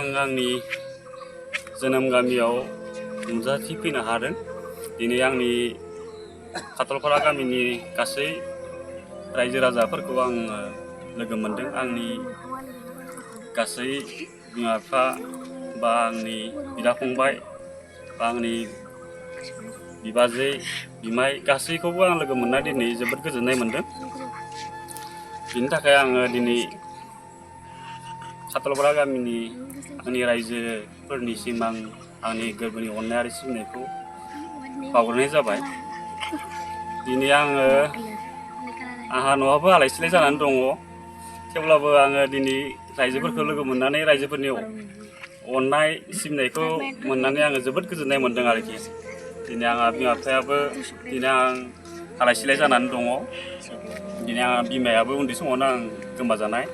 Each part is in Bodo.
आं आंनि जोनोम गामियाव नुजाथि फैनो हादों। दिनै आंनि खाथलपारा गामिनि गासै रायजो राजाफोरखौ आं लोगो मोनदों। आंनि गासै बिमा बिफा बा आंनि बिदा फंबाय बा आंनि बिबाजै बिमाय गासैखौबो आं लोगो मोनना दिनै जोबोद गोजोननाय मोनदों। बिनि थाखाय आङो दिनै खाथलपारा गामिनि आंनि रायजोफोरनिसिम आंनि गोरबोनि अननाय आरो सिबिनायखौ बावग्रोनाय जाबाय। दिनै आंहा न'आबो आलाय सिलाय जानानै दङ, थेवब्लाबो आङो दिनै रायजोफोरखौ लोगो मोननानै रायजोफोरनि अननाय सिबिनायखौ मोननानै आङो जोबोद गोजोननाय मोनदों आरोखि। दिनै आंहा बिमा बिफायाबो दिनै आं आलाय सिलाय जानानै दङ। दिनै आंहा बिमायाबो उन्दै समावनो आं गोमाजानाय।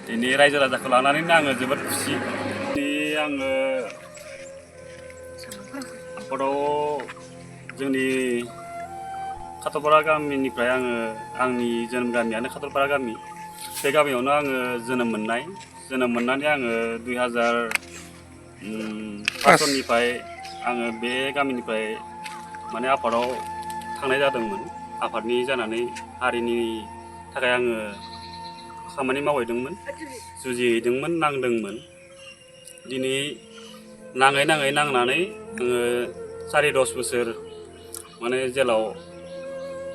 दिनै रायजो राजाखौ लानानैनो आङो जोबोद खुसि। दिनै आङो आफादाव जोंनि खाथलपारा गामिनिफ्राय आंनि जोनोम गामियानो खाथलपारा गामि। बे गामियावनो आङो जोनोम मोननानै आङो 2005 सननिफ्राय आङो बे गामिनिफ्राय माने आफादाव थांनाय जादोंमोन। आफादनि जानानै हारिनि थाखाय आङो खामानि मावहैदोंमोन, जुजिहैदोंमोन, नांदोंमोन। दिनै नाङै नांनानै आङो 10.5 बोसोर माने जेलाव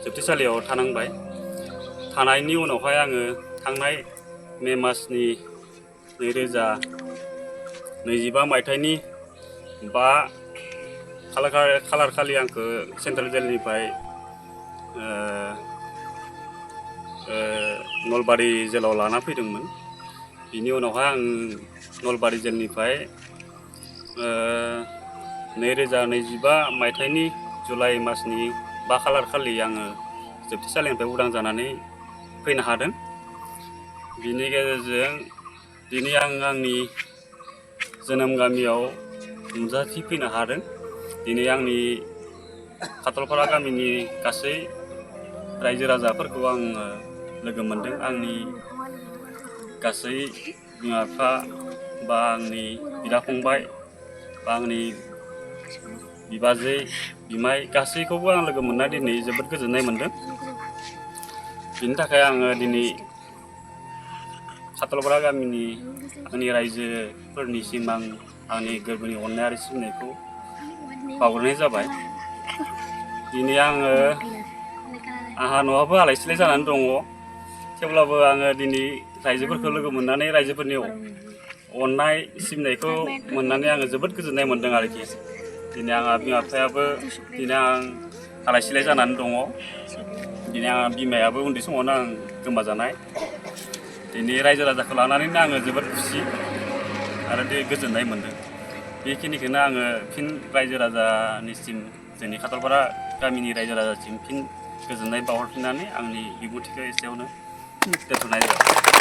जोबथेसालियाव थानांबाय। थानायनि उनावहाय आङो थांनाय मे मासनि 2025 मायथाइनि 5 खालार खालि आंखौ सेन्ट्रेल जेलनिफ्राय नलबारि जेलाव लाना फैदोंमोन। बिनि उनावहाय आं नलबारि जेलनिफ्राय 2025 मायथाइनि जुलाइ मासनि 5 खालार खालि आङो जोबथेसालिनिफ्राय उदां जानानै फैनो हादों। बिनि गेजेरजों दिनै आं आंनि जोनोम गामियाव नुजाथि फैनो हादों। दिनै आंनि खाथलपारा गामिनि गासै रायजो राजाफोरखौ आं लोगो मोनदों। आंनि गासै बिमा बिफा बा आंनि बिदा फंबाय बा आंनि बिबाजै बिमाय गासैखौबो आं लोगो मोनना दिनै जोबोद गोजोननाय मोनदों। बिनि थाखाय आङो दिनै खाथलपारा गामिनि आंनि रायजोफोरनिसिम आंनि गोरबोनि अननाय आरो सिबिनायखौ बावग्रोनाय जाबाय। दिनै आंहा न'आबो आलाय सिलाय जानानै दङ, थेवब्लाबो आङो दिनै रायजोफोरखौ लोगो मोननानै रायजोफोरनि अननाय सिबिनायखौ मोननानै आङो जोबोद गोजोननाय मोनदों आरोखि। दिनै आंहा बिमा बिफायाबो दिनै आं आलाय सिलाय जानानै दङ। दिनै आंहा बिमायाबो उन्दै समावनो आं गोमाजानाय। दिनै रायजो राजाखौ लानानैनो आङो जोबोद खुसि आरो गोजोननाय मोनदों। बेखिनिखौनो आङो फिन रायजो राजानिसिम, जोंनि खाथलपारा गामिनि रायजो राजासिम फिन गोजोननाय बावहरफिननानै आंनि बिबुंथिखौ एसेयावनो दोनथ'नाय जाबाय।